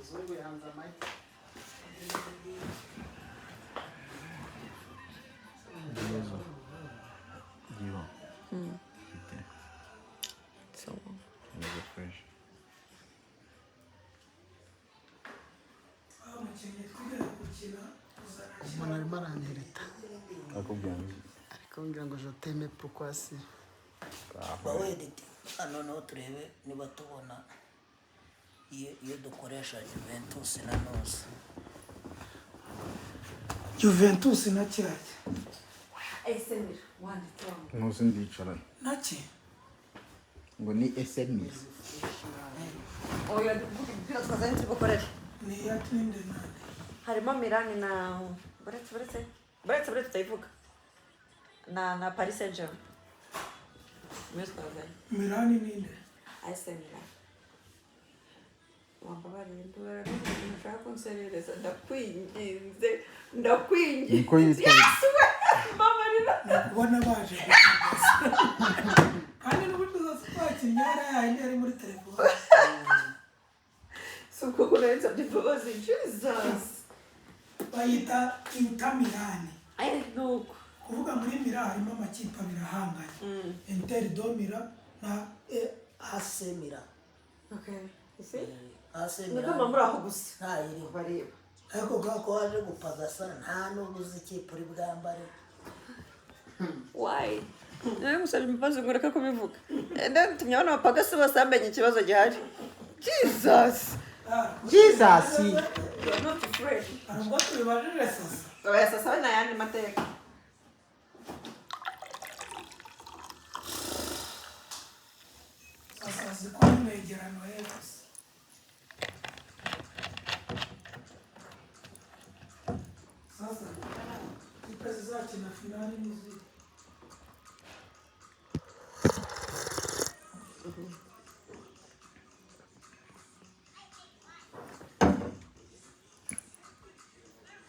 Umuzungu yanze amagi. Neza giho mfite. Sawa. Meze fresh. Umuntu arimo arantereta. Akubwira ngo Ari kumbwira ngo je t'aime, pourquoi si? Wowe edit hano, noneho turebe niba tubona iyo dukoresha Juventus na Noza. Juventus na kirajya. AC Milan wanditse wa. Ntuzi ndicara. Naki? Ngo ni SMS. Oya, ndi kuvuga imipira twazanye turi bukorere. Ni iya ninde nande? Harimo Milan na, buretse, buretse, buretse, buretse, tutayivuga, na Paris Saint Germain niyo twazanye. Milani ninde? AC Milan. Wambabariye, ndabara ntushaka kunserereza, ndakwinginze, ndakwinginze. Niko yitwa. Yesu we, mbabarira. Kubona baje gupagasa kandi n'ubundi zose twakinnye hariya yayindi yari muri telefone. Si uko nari nsabye imbabazi, Jesus. Bayita Inter Milani. Nuko. Kuvuga muri Milan harimo amakipe abiri ahanganye, Inter de Milan na AC Milan. Okay, you see? AC Nubwo Milan. muri aho gusa Ntayiriho. bareba. Ariko kubera ko waje gupagasa, nta n'ubwo uzi ikipe uri bwambare. Why nari musabye imbabazi ngo reka kubivuga, and then tumye abana bapagasi bose bamenye ikibazo gihari. Jesus. Jesus. You are not afraid. Hari ubwo tubibajije sasa. Oya, sasa we ni ayandi mateka. Sasa azi ko ari mwegerano hepfo. Sasa kipe zizakina finali n'izihe?